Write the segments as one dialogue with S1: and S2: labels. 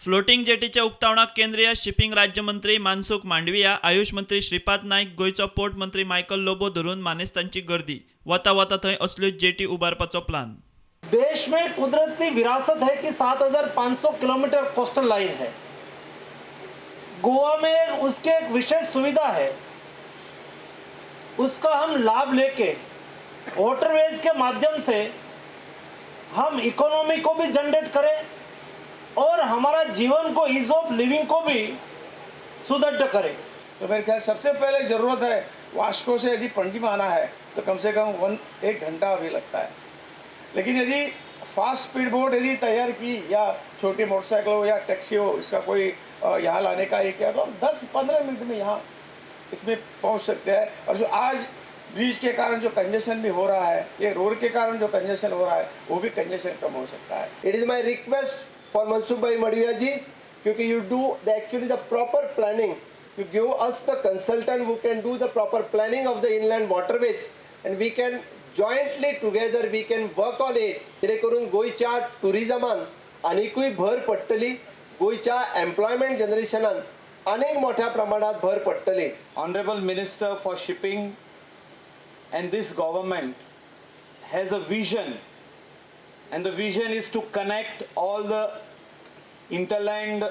S1: Floating जेटीच्या उक्तावणाक केंद्रीय shipping राज्यमंत्री मानसुख मांडविया, आयुष मंत्री श्रीपाद नायक, गोंयचो पोर्ट मंत्री मायकल लोबो धरून मानेस्तांची गर्दी. वता वता थंय असल्यो जेटी उबारपाचो प्लान.
S2: देश में कुदरती विरासत है कि 7500 किलोमीटर कोस्टल लाइन है. गोवा में उसके एक विशेष सुविधा है. उसका हम लाभ लेके वाटरवेज के माध्यम से हम इकोनॉमी को भी जनरेट करें और हमारा जीवन को, ईज ऑफ लिविंग को भी सुदृढ़ करें.
S3: तो मेरे ख्याल सबसे पहले ज़रूरत है, वास्को से यदि पणजी में आना है तो कम से कम वन एक घंटा अभी लगता है. लेकिन यदि फास्ट स्पीड बोट यदि तैयार की या छोटी मोटरसाइकिल हो या टैक्सी हो, इसका कोई यहाँ लाने का ये किया तो हम 10-15 मिनट में यहाँ इसमें पहुँच सकते हैं. और जो आज ब्रिज के कारण जो कंजेशन भी हो रहा है, ये रोड के कारण जो कंजेशन हो रहा है, वो भी कंजेशन कम हो सकता है.
S4: It is my request for Mansukh Bhai Mandviya ji, क्योंकि you do the actually the proper planning. You give us the consultant who can do the proper planning of the inland waterways and we can jointly together we can work on it. जेणे करून गोंयच्या टुरिजमान आनिकूय भर पडटली, गोंयच्या employment जनरेशनान आनीक मोठ्या प्रमाणात भर पडटली.
S5: Honorable Minister for Shipping and this government has a vision, and the vision is to connect all the hinterland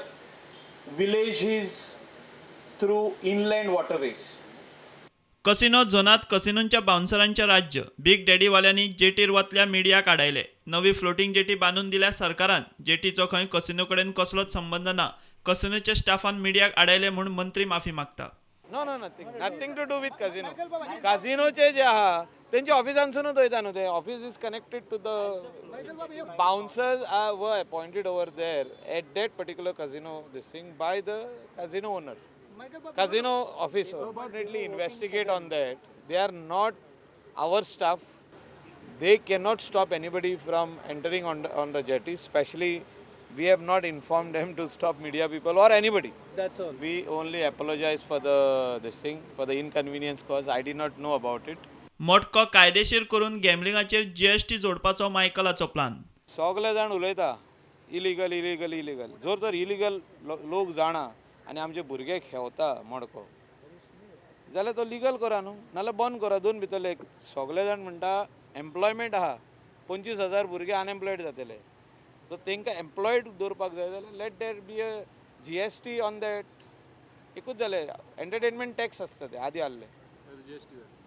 S5: villages through inland waterways.
S1: Casino झोनात कसिनोंच्या बाउन्सरांचे राज्य. बिग डॅडीवाल्यांनी जेटीर वतल्या मिडियाक आडायले. नवी फ्लोटिंग जेटी बांदून दिल्या सरकारान. जेटीचो खंय कसिनो कडेन कसलोच संबंद ना. कसिनोच्या स्टाफान मिडियाक आडायले म्हूण मंत्री माफी मागता.
S5: No, nothing. Nothing to do with casino. Casinoचे जे आहा, तेंच्या ऑफिसांसूनच वयता न्हू ते. Office is connected to the bouncers are were appointed over there at that particular casino, this thing, by the casino owner, casino officer. Definitely investigate on that. They are not our staff. They cannot stop anybody from entering on the jetty. Especially, we have not informed them to stop media people or anybody.
S6: That's all.
S5: We only apologize for the this thing, for the inconvenience caused. I did not know about it.
S1: मटको कायदेशीर करून गॅमलिंगाचेर GST जोडपाचो मायकलाचो plan.
S5: सगळे जाण उलयता, illegal, illegal, illegal. जर तर illegal लोक जाणा आनी आमचे भुरगे खेवता मडको जाल्यार तो लिगल करा न्हू, नाल्यार बंद करा. दोन भितरले एक. सगळे जाण म्हणटा एम्प्लॉयमेंट आहा, 25,000 भुरगे अनएम्प्लॉयड जातले. सो तांकां एम्प्लॉयड दवरपाक जाय जाल्यार let there be a GST on that. एकूच जालें, एंटरटेनमेंट टॅक्स आसता, ते आदी आहले,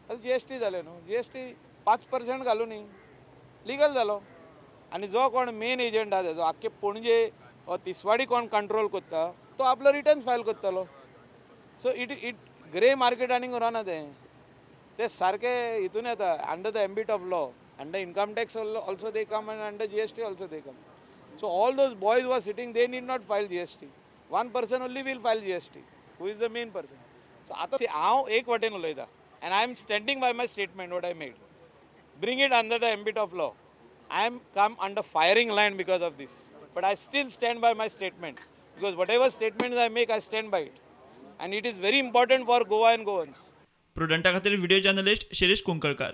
S5: आतां जीएसटी जालें न्हू. जीएसटी 5% घालूं न्ही, लिगल जालो. आनी जो कोण मेन एजंट आहा, तेजो आख्खे पणजे वा तिसवाडी कोण कंट्रोल करता, तो आपलो रिटर्न फायल करतलो. So it grey market आनीक उरना. तें ते सारकें हितून येता, under the ambit of law. Under income tax also they come and under GST also they come. So all those boys were sitting, they need not file GST. One person only will file GST, who is the main person. So आतां हांव एक वाटेन उलयता and I am standing by my statement what I made. Bring it under the ambit of law. I am come under firing line because of this. But I still stand by my statement because whatever statements I make, I stand by it. And it is very important for Goa and Goans.
S1: प्रुडंटा खातीर video journalist Shirish Kunkalkar.